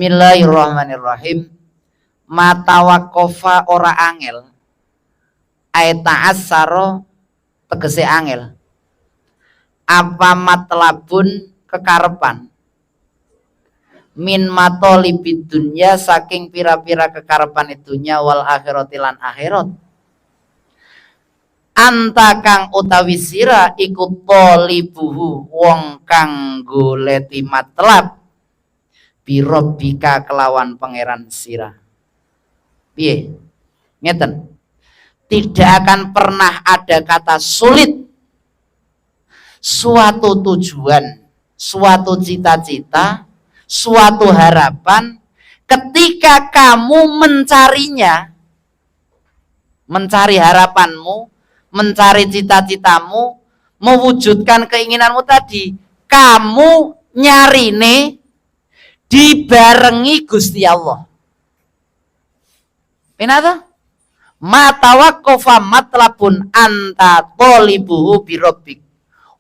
Bismillahirrahmanirrahim. ما توقف ora angel. أي تعسر tegese angel. Apa مطلب kekarepan. من مطالب الدنيا saking pira-pira kekarepan dunya والآخرة lan akhirat. أنت kang utawi sira iku طالبه wong kang goleti matlab بربك kelawan Pangeran sira. Piye? Ngeten. Tidak akan pernah ada kata sulit suatu tujuan, suatu cita-cita, suatu harapan ketika kamu mencarinya, mencari harapanmu, mencari cita-citamu, mewujudkan keinginanmu tadi, kamu nyarine dibarengi Gusti Allah. Pinata? ما توقف مطلب أنت طالبه بربك.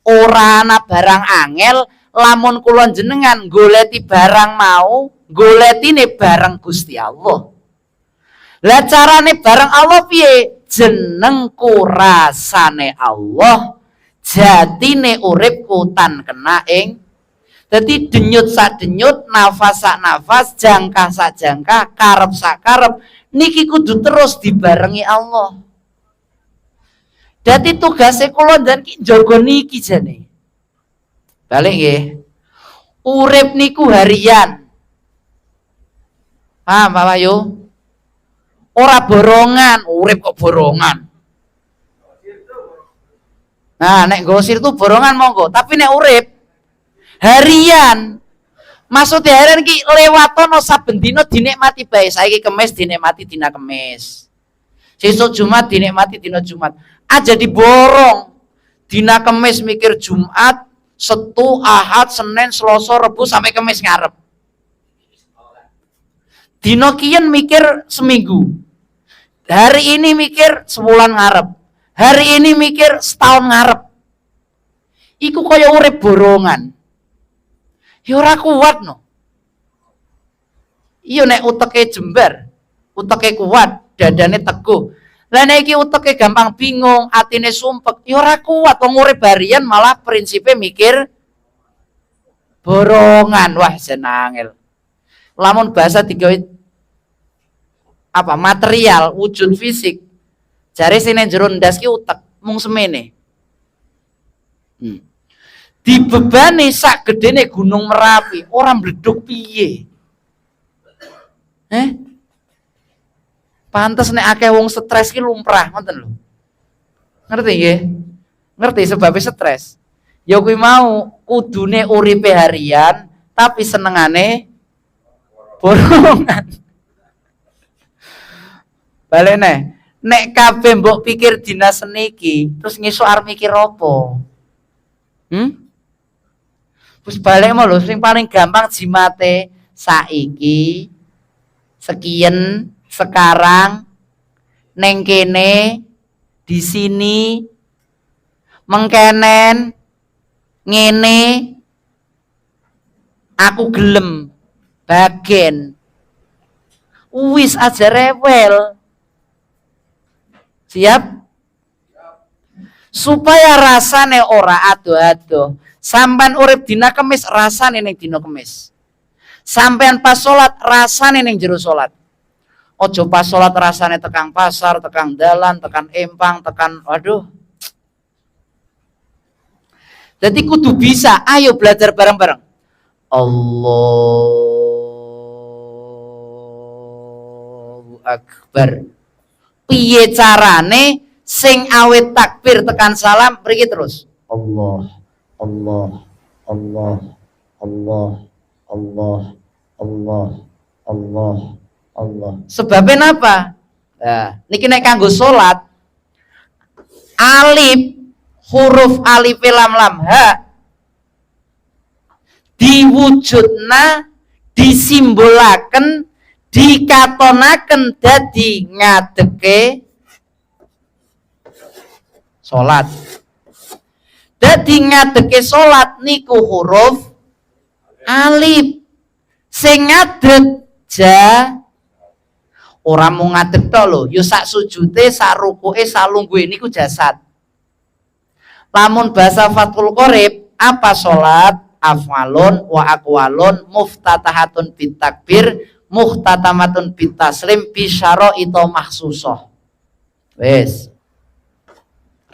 Ora ana barang angel lamun kula jenengan goleti barang mau, goletine bareng Gusti Allah. Lah, carane bareng Allah piye? Jenengku rasane Allah, jatine uripku tan kena ing. Dadi denyut sak denyut, nafas sak nafas, jangkah sak jangkah, karep sak karep, niki kudu terus dibarengi Allah. Dadi tugasnya kula dan ki jaga niki jane. Balik nggih. Urip niku harian. Paham, Pak Wahyu? Ora borongan, urip kok borongan. Nah, nek gosir tuh borongan monggo, tapi nek urip harian. Maksudnya harian ki lewatono saben dina, dinikmati bae. Saiki Kemis, dinikmati dina Kemis. Sesuk Jumat, dinikmati dina Jumat. Aja diborong. Dina Kemis mikir Jumat, Setu, Ahad, Senin, Selasa, Rebu sampai Kemis ngarep. Dino kiyen mikir seminggu. Hari ini mikir sebulan ngarep. Hari ini mikir setahun ngarep. Iku kaya urip borongan. Ya ora kuat no. Iya, nek uteke jembar, uteke kuat, dadane teguh. Lah, nek iki uteke gampang bingung, atine sumpek, ya ora kuat. Wong urip harian malah prinsipe mikir borongan. Wah, senangel. Lamun bahasa digawe apa material, wujud fisik. Jare sing nang jero ndas ki utek, mung semene. Dibebani sak gedene Gunung Merapi, ora mbleduk piye? Eh? Pantes nek akeh wong stres ki lumrah, ngoten lho. Ngerti nggih? Ngerti sebabnya stres? Ya kuwi mau, kudune uripe harian tapi senengane borongan. Balik nek nek kabeh mbok pikir dina seniki, terus ngesuk arep mikir apa? Hmm? Terus balik mau lho, sing paling gampang jimate saiki, sekian, sekarang, neng kene, di sini, mengkenen, ngene, aku gelem, bagen. Wis, aja rewel. Siap? Supaya rasane ora adoh-adoh. Sampean urip dina Kemis, rasane ning dina Kemis. Sampean pas salat, rasane ning jero salat. Ojo pas salat rasane tekan pasar, tekan dalan, tekan empang, tekan waduh. Jadi kudu bisa, ayo belajar bareng-bareng. الله أكبر. Piye carane sing awit takbir tekan salam mriki terus. Allah, Allah, Allah, Allah, Allah, Allah, Allah, Allah. Sebabnya apa? Nah, niki nek kanggo salat alif, huruf alif lam lam ha diwujudna, disimbolaken, dikatonaken dadi ngadeke salat. Dadi ngadeke salat niku huruf alif. Sing ngadeg ja ora mung ngadeg tok lho, ya sak sujute, sak rukuke, sak lungguhe niku jasad. Lamun bahasa Fathul Qorib, apa salat? Af'alun wa aqwalun muftatahatun bitakbir muhtatamatun bitaslim bi syara'ita mahsusah. Wis.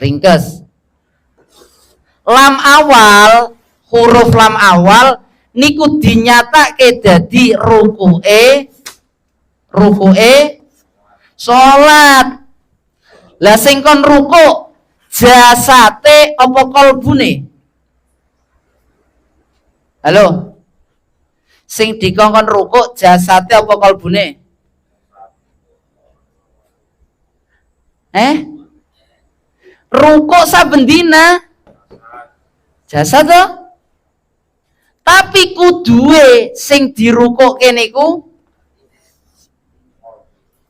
Ringkes. Lam awal, huruf lam awal niku dinyatake dadi rukuke, rukuke salat. Lah sing kon rukuk jasate apa kolbune? Halo. Sing dikongkon rukuk jasate apa kolbune? Eh? Rukuk saben dina jasad to? Tapi kuduwe sing dirukukke niku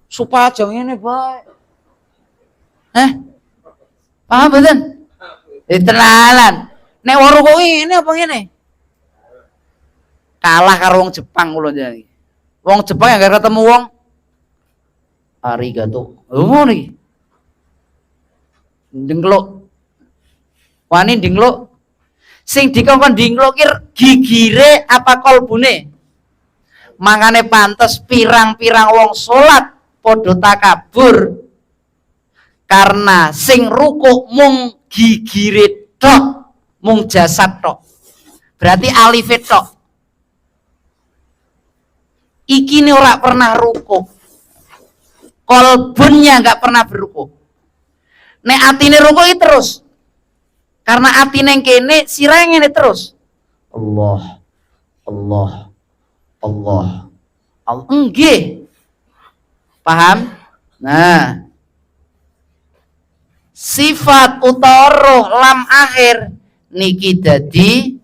supaya aja ngene bae. Eh? Paham mboten? Tenanan. Nek wong rukuk ngene apa ngene? Kalah karo wong Jepang kula njenengan. Wong Jepang yang gak ketemu wong arigato. Oh ngono iki. Dengkluk. Wani dengkluk. Sing dikongkon dingkluk ki gigire apa kolbune? Mangkane pantes pirang-pirang wong salat padha takabur karena sing rukuk mung gigire tok, mung jasad tok. Berarti alife tok. Iki ini ora pernah rukuk. Kolbunnya nggak pernah berukuk. Nek atine rukuk iki terus. Karena atine kene sirahe ngene terus. Allah, Allah, Allah. Allah. Nggih. Paham? Nah. Sifat utawa roh lam akhir niki dadi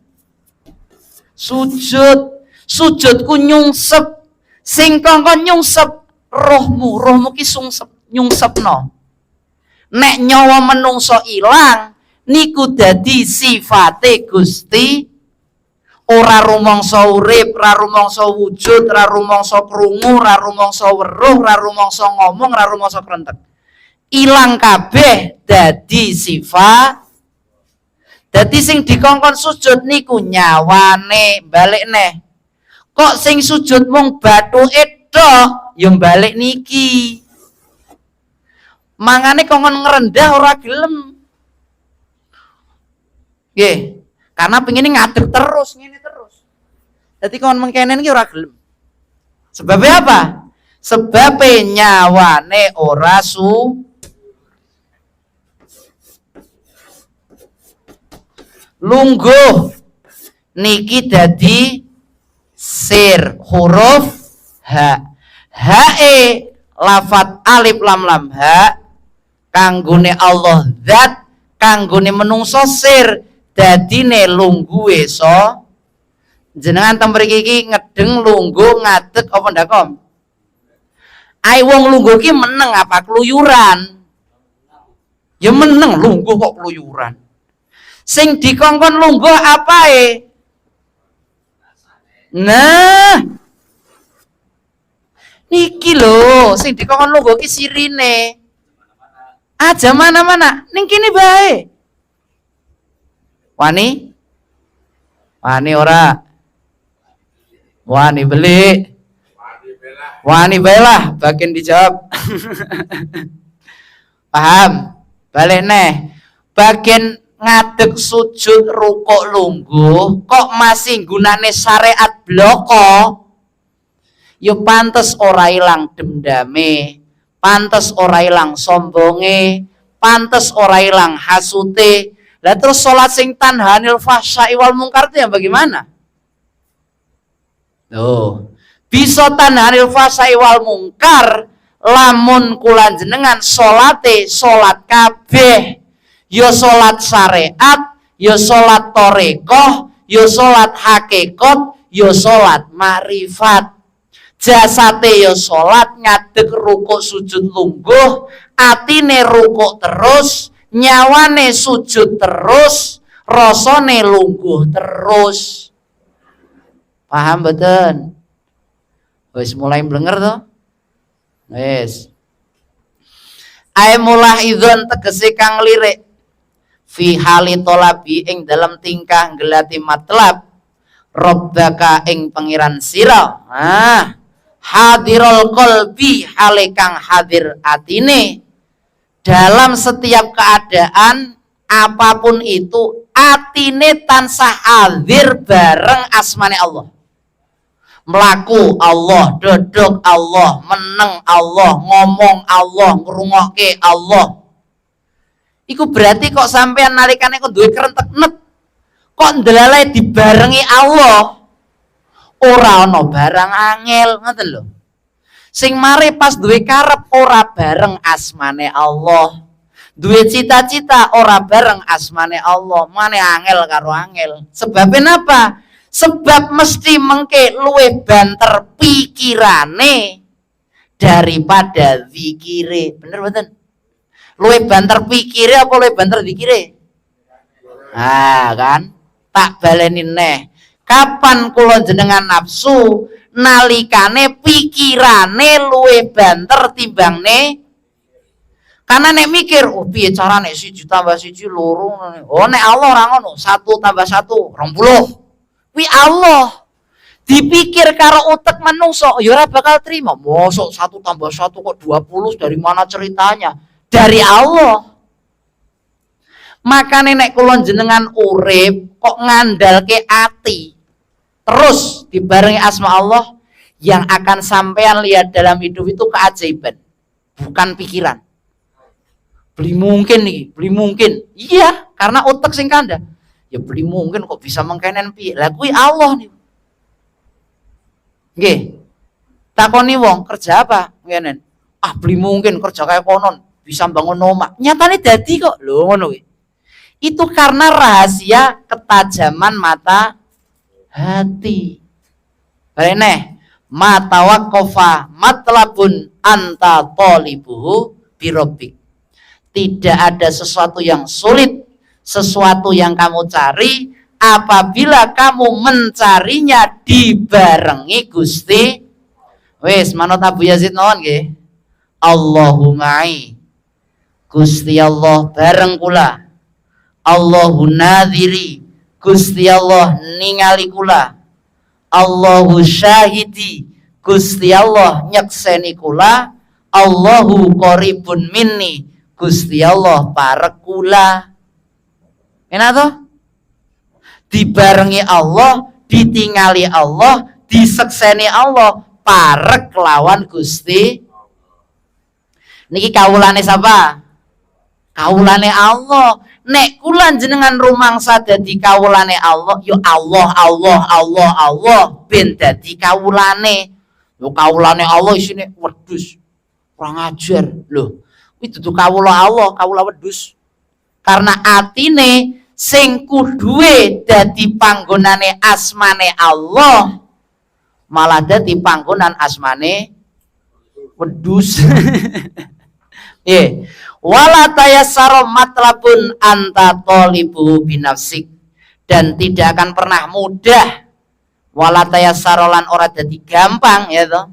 sujud. Sujudku nyungsep. Sing kongkon nyungsep rohmu, rohmu ki sungsep, nyungsepno. Nek nyawa menungso ilang niku dadi sifate Gusti. Ora rumangsa urip, ora rumangsa wujud, ora rumangsa krungu, ora rumangsa weruh, ora rumangsa ngomong, ora rumangsa krentek. Ilang kabeh dadi sifat. Dadi sing dikongkon sujud niku nyawane, balik neh. Kok sing sujud mung bathuke tok, ya balik niki. Mangane kongkon ngrendah ora gelem. Nggih, karena pengine ngadeg terus, ngene terus. Dadi kon mengkenen iki ora gelem. Sebabnya apa? Sebabe nyawane ora su lungguh niki dadi sir huruf h. H e lafat alif lam lam h kanggone Allah zat, kanggone menungso sir, dadine lungguhe so. Jenengan teng mriki iki ngedeng lungguh ngadeg apa ndakom? Ai wong lungguh ki meneng apa kluyuran? Ya meneng, lungguh kok kluyuran. Sing dikongkon lungguh apae? Nah, niki lho, sing dikongkon lungguh ki sirine. Aja mana-mana, ning kene bae. Wani? Wani ora? Wani beli. Wani bae lah, bagian dijawab. Paham? Balik neh. Bagian ngadeg sujud rukuk lungguh kok masih gunane syariat bloko? Ya pantes ora ilang dendame, pantes ora ilang sombonge, pantes ora ilang hasute. Lah terus salat sing tanhanil fahsya'i wal mungkar itu yang bagaimana? Tuh, bisa tanhanil fahsya'i wal mungkar lamun kula jenengan salate salat kabeh. Ya salat syariat, ya salat thariqah, ya salat hakikat, ya salat makrifat. Jasate ya salat ngadeg rukuk sujud lungguh, atine rukuk terus, nyawane sujud terus, rasane lungguh terus. Paham mboten? Wis mulai blenger to? Wis. Ay mulahidhon tegese kang lirik fi hali tolabi ing dalam tingkah gelati matlab robbaka ing Pangeran sira. Ah, hadirul qalbi hale kang hadir atine dalam setiap keadaan apapun itu, atine tansah hadir bareng asmane Allah. Melaku Allah, dodok Allah, meneng Allah, ngomong Allah, ngrungokke Allah. Iku berarti kok sampean nalikane kok duwe krentek net, kok ndelalae dibarengi Allah. Ora ana barang angel, ngoten lho. Sing mare pas duwe karep ora bareng asmane Allah. Duwe cita-cita ora bareng asmane Allah, mane angel karo angel. Sebabnya napa? Sebab mesti mengke luwih banter pikirane daripada zikire. Bener betul? Luwih banter pikire apa luwih banter zikire? Ah kan? Tak baleni neh. Kapan kula jenengan nafsu? Nalikane pikirane luwih banter timbangne. Karena nek mikir, oh piye carane 1 tambah 1 2. Oh, nek Allah ora ngono, 1 tambah 1 20. Kuwi Allah. Dipikir karo utek menungso, ya ora bakal terima. Mosok 1 tambah 1 kok 20, dari mana ceritanya? Dari Allah. Makanya nek kula jenengan urip kok ngandalke ati terus dibarengi asma Allah, yang akan sampean lihat dalam hidup itu keajaiban, bukan pikiran. Beli mungkin nih, beli mungkin. Iya, karena otak sing kanda. Ya beli mungkin kok bisa mengkenen piye. Lah kuwi Allah nih. Nggih. Takoni wong kerja apa? Ngenen. Ah, beli mungkin kerja kayak konon, bisa bangun omah. Nyatane dadi kok. Lho, ngono kuwi. Itu karena rahasia ketajaman mata hati. Balik neh, ma tawaqqafa matlabun anta talibuhu birabbik. Tidak ada sesuatu yang sulit, sesuatu yang kamu cari apabila kamu mencarinya dibarengi Gusti. Wis manut Abu Yazid mawon nggih. Allahu ma'i. Gusti Allah bareng kula. Allahu nadhiri. Gusti Allah ningali kula. Allahu syahidi. Gusti Allah nyekseni kula. Allahu qaribun minni. Gusti Allah parek kula. Enak toh? Dibarengi Allah, ditingali Allah, disekseni Allah, parek lawan Gusti. Niki kawulane siapa? Kawulane Allah. Nek kula jenengan rumangsa dadi kawulane Allah, yo Allah, Allah, Allah, Allah ben dadi kawulane. Yo kawulane Allah isine wedhus. Kurang ajar. Loh, kuwi dudu kawula Allah, kawula wedhus. Karena atine sing kuduwe dadi panggonane asmane Allah malah dadi panggonan asmane wedhus. Nggih. Wala tayassara matlabun anta talibu binafsik, dan tidak akan pernah mudah, wala tayassara lan ora dadi gampang ya toh,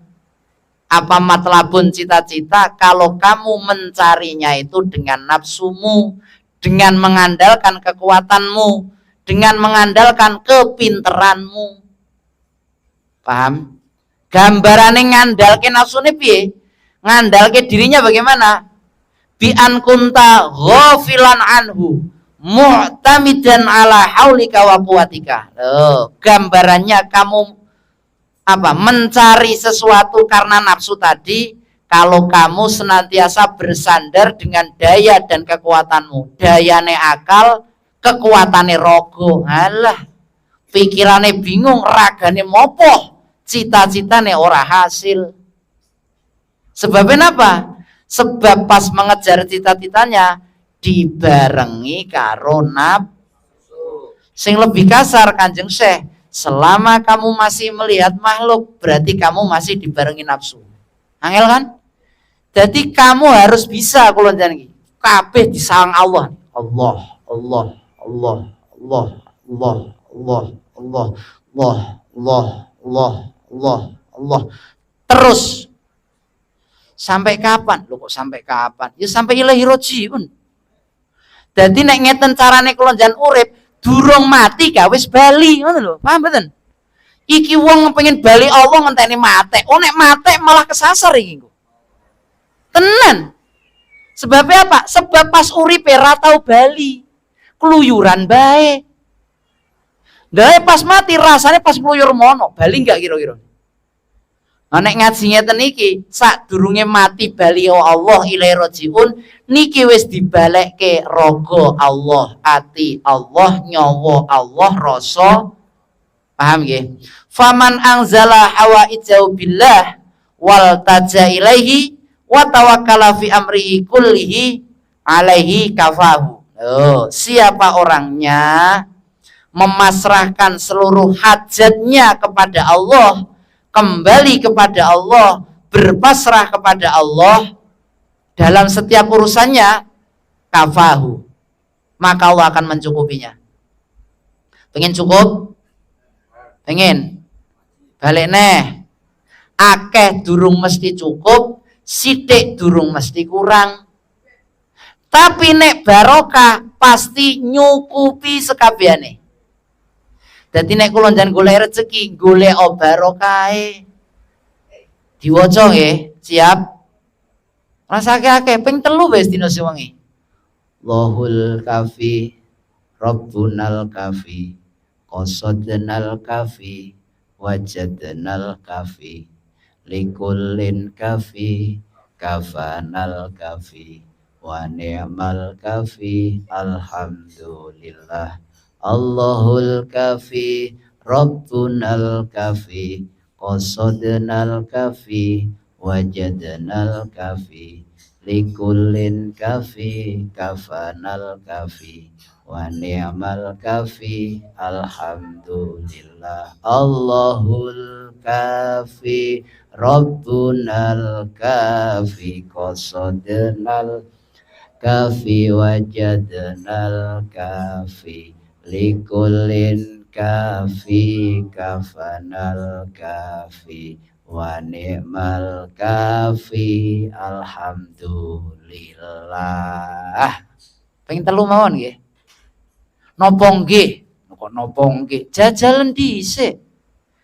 apa matlabun cita-cita, kalau kamu mencarinya itu dengan nafsumu, dengan mengandalkan kekuatanmu, dengan mengandalkan kepinteranmu. Paham? Gambarane ngandalke nafsune piye? Ngandalke dirinya bagaimana? Bi an kunta ghafilan anhu mu'tamidan ala haulika wa quwwatika. Loh, gambarannya kamu apa? Mencari sesuatu karena nafsu tadi, kalau kamu senantiasa bersandar dengan daya dan kekuatanmu, dayane akal, kekuatane rogo. Alah, pikirane bingung, ragane mopoh, cita-citane ora hasil. Sebabnya apa? Sebab pas mengejar cita-citanya dibarengi karo nafsu. Sing lebih kasar Kanjeng Syekh, selama kamu masih melihat makhluk, berarti kamu masih dibarengi nafsu. Angel kan? Jadi kamu harus bisa kula iki. Kabeh disawang Allah. Allah, Allah, Allah, Allah, Allah, Allah, Allah, Allah, Allah, Allah, Allah, Allah. Terus sampai kapan? Lho, kok sampai kapan? Ya sampai إليه راجعون. Dadi nek ngeten carane kula jan urip, durung mati gak wis bali, ngono lho. Paham mboten? Iki wong pengen bali Allah ngenteni mate. Oh, nek mate malah kesasar iki engko. Tenan. Sebabnya apa? Sebab pas uripe ra tau bali. Keluyuran bae. Lah, pas mati rasanya pas keluyur mono, bali enggak kira-kira? Nah, nek ngaji ngeten iki, sadurunge mati bali ya Allah إليه راجعون niki wis dibalekke raga Allah, ati Allah, nyawa Allah, rasa, paham nggih? فمن أنزل حوائجه بالله والتجأ إليه وتوكل في أمره كله عليه كفاه. Oh, siapa orangnya memasrahkan seluruh hajatnya kepada Allah, kembali kepada Allah, berpasrah kepada Allah dalam setiap urusannya, كفاه. Maka Allah akan mencukupinya. Pengen cukup? Pengen? Balik neh. Akeh durung mesti cukup, sithik durung mesti kurang. Tapi nek barokah pasti nyukupi sekabehane. Dadi nek kula njan golek rezeki, golek barokahe. Diwaca nggih, siap? Rasake akeh ping 3 wis dina sewengi. الله الكافي ربنا الكافي قصدنا الكافي وجدنا الكافي لكل كافي كفانا الكافي ونعم الكافي الحمد لله. الله الكافي ربنا الكافي قصدنا الكافي وجدنا الكافي لكل كافي كفانا الكافي ونعم الكافي الحمد لله. الله الكافي ربنا الكافي قصدنا الكافي وجدنا الكافي لكل كافي كفانا الكافي ونعم الكافي الحمد لله. Ping 3 mawon nggih. Napa nggih? Kok napa nggih? Jajalen dhisik.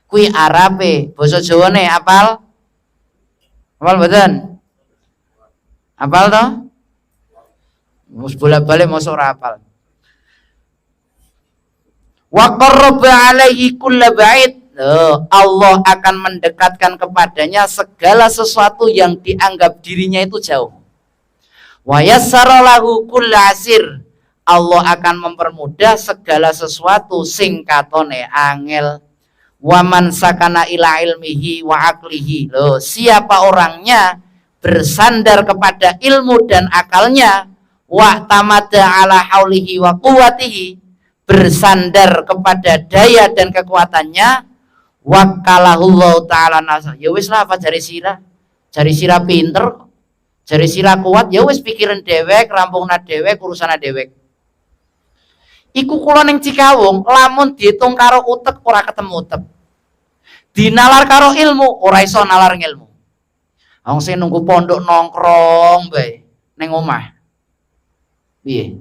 Kuwi Arabe, basa Jawane apal? Apal mboten? Apal to? Wis bolak-balik mosok ora apal. وقرب عليه كل بعيد. Loh, Allah akan mendekatkan kepadanya segala sesuatu yang dianggap dirinya itu jauh. ويسر له كل عسير. Allah akan mempermudah segala sesuatu sing katone angel. ومن سكن إلى علمه وعقله. Loh, siapa orangnya bersandar kepada ilmu dan akalnya, واعتمد على حوله وقوته, bersandar kepada daya dan kekuatannya, وكله الله تعالى نفسه. Ya wis lah, apa jare sira? Jare sira pinter, jare sira kuat, ya wis pikiran dewek, rampungna dewek, urusana dewek. Iku kula ning Cikawung, lamun dihitung karo utek ora ketemu utek. Dinalar karo ilmu, ora iso nalar ilmu. Wong sing nunggu pondok nongkrong bae ning omah. Piye?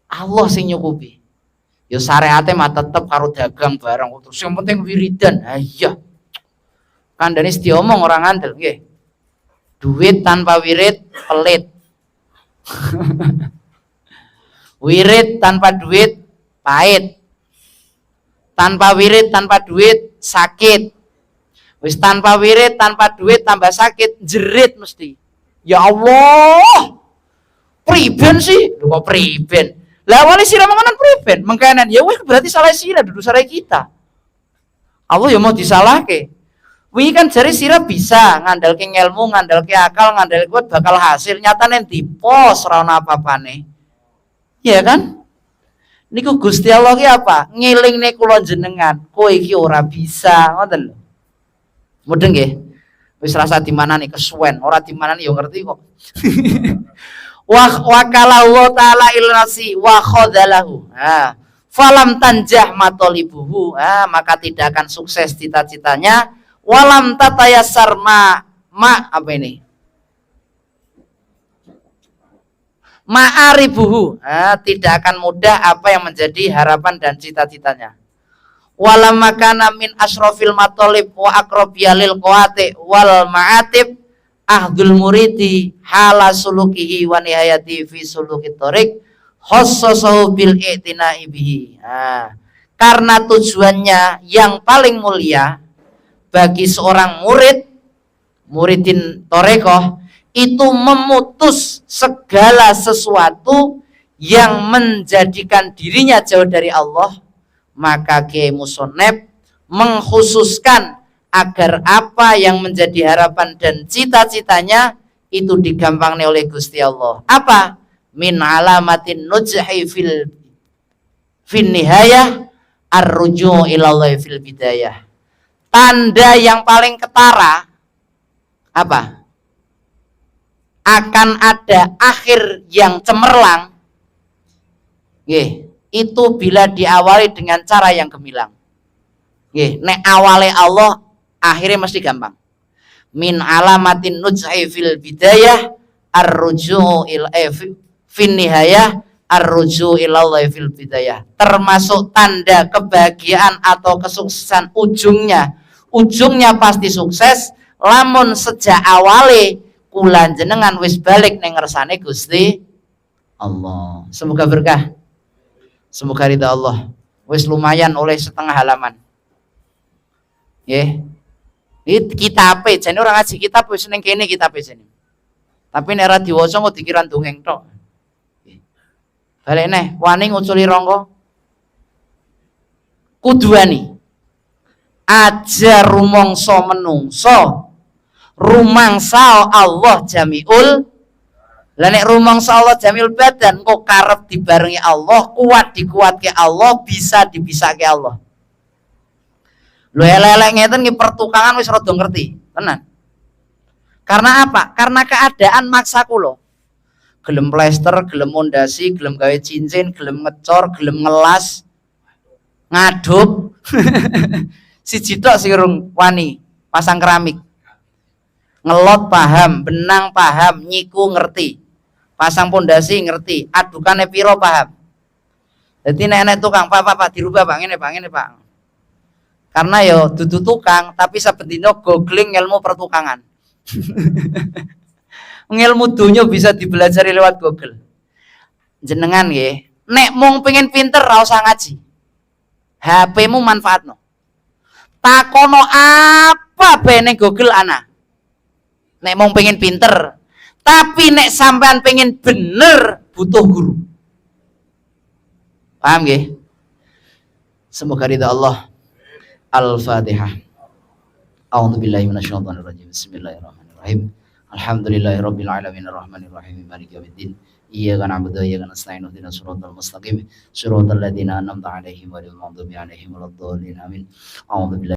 Allah sing nyukupi. Ya syariate mah tetep karo dagang barang, terus yang penting wiridan. Ah iya. Kandhane diomong orang ngandel nggih. Duit tanpa wirid pelit. Wirid tanpa duit pahit. Tanpa wirid tanpa duit sakit. Wis tanpa wirid tanpa duit tambah sakit, jerit mesti. Ya Allah. Priben sih? Lho, kok priben? Lah, awalnya sira mengonon priben, mengkanan. Ya wis, berarti salah sira, dudu salah kita. Allah ya mau disalahke. Wingi kan jare sira bisa ngandalke ngelmu, ngandalke akal, ngandalke kuat bakal hasil. Nyatane di pos ora ono apa-apane. Iya kan? Niku Gusti Allah ki apa? Ngelingne kula jenengan, kowe iki ora bisa, ngoten lho. Mudeng nggih? Wis rasa dimanani kesuwen, ora dimanani ya ngerti kok. وكله الله تعالى إلى نفسه وخذله. Nah, فلم تنجح مطالبه. Nah, maka tidak akan sukses cita-citanya. Walam tatayassar ma ma apa ini? Ma'aribuhu. Nah, tidak akan mudah apa yang menjadi harapan dan cita-citanya. Walam makana min asrofil matolib wa aqrabiyalil qawati wal ma'atib ahdul muridi hala sulukihi wa nihayati fi suluki thoriq khossosahu bil i'tina'i bihi. Nah, karena tujuannya yang paling mulia bagi seorang murid, muridin torekoh, itu memutus segala sesuatu yang menjadikan dirinya jauh dari Allah, maka Kiai Musoneb mengkhususkan agar apa yang menjadi harapan dan cita-citanya itu digampangnya oleh Gusti Allah. Apa? Min alamatin nujhi fil fin nihayah ar-ruju' ilallahi fil bidayah. Tanda yang paling ketara apa? Akan ada akhir yang cemerlang. Nggih, itu bila diawali dengan cara yang gemilang. Nggih, nek awale Allah akhirnya mesti gampang. Min alamatin nujhi fil bidayah ar-ruju' ila fin nihayah ar-ruju' ilallahi fil bidayah. Termasuk tanda kebahagiaan atau kesuksesan ujungnya. Ujungnya pasti sukses lamun sejak awale kula jenengan wis balik ning ngersane Gusti Allah. Semoga berkah. Semoga ridha Allah. Wis lumayan oleh setengah halaman. Nggih. Iki kitabe jane ora ngaji kitab wis ning kene kitabe jane. Tapi nek ora diwaca kok dikira dongeng tok. Balik neh, wani nguculi rongko. Kudu wani. Aja rumangsa menungso. Rumangsa Allah jamiul. Lah nek rumangsa Allah jamiul badan kok karep dibarengi Allah, kuat dikuatke Allah, bisa dibisake Allah. Lho elek-elek ngeten nggih pertukangan wis rada ngerti, tenan. Karena apa? Karena keadaan maksa kula. Gelem plester, gelem mondasi, gelem gawe cincin, gelem ngecor, gelem ngelas, ngaduk. Siji tok sing urung wani, pasang keramik. Ngelot paham, benang paham, nyiku ngerti. Pasang pondasi ngerti, adukane piro paham. Jadi nek nek tukang, "Pak, Pak, Pak, dirubah, Pak, ngene, Pak, ngene, Pak." Karena yo dudu tukang, tapi saben dina googling ilmu pertukangan. Ngilmu dunya bisa dibelajari lewat Google. Jenengan nggih, nek mung pengen pinter ra usah ngaji. HP-mu manfaatno. Takono apa bae ning Google ana. Nek mung pengen pinter, tapi nek sampean pengen bener butuh guru. Paham nggih? Semoga ridha Allah. Al-Fatihah. A'udzubillahi minasyaitonirrajim. Bismillahirrahmanirrahim. Alhamdulillahirabbil alamin arrahmanirrahim maliki yaumiddin. Iyyaka na'budu wa iyyaka nasta'in ihdinas siratal mustaqim siratal ladzina an'amta 'alaihim ghairil maghdubi 'alaihim waladdallin. Amin. A'udzubillahi